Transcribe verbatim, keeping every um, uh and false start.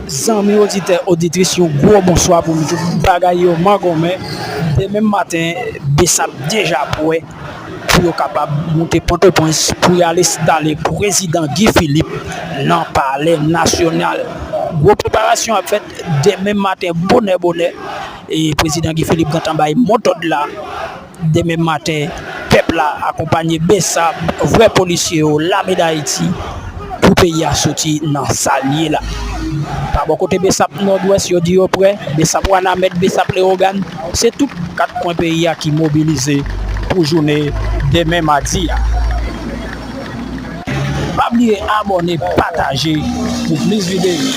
Zanmi oditè, oditris, yon gwo bonswa pou nou tout. Bagay yo mangonmen. Demen maten, Besap deja prè pou yo kapab moute Pòtoprens pou y al enstale prezidan Guy Philippe nan Palè Nasyonal. Gwo preparasyon ap fèt demen maten, bonè, bonè. E prezidan Guy Philippe gentan bay modòd la. Demen maten, pèp la akonpanye Besap, vrè polisye yo, lame Dayiti, pou peyi a soti nan sa l ye la. Pa bò kote Besap Nòdwès, yo di yo prè, Besap Wanament, Besap Lewogàn, se tout kat kwen peyi a ki mobilize pou jounen demen madi a. Pa bliye abòne, pataje pou plis videyo.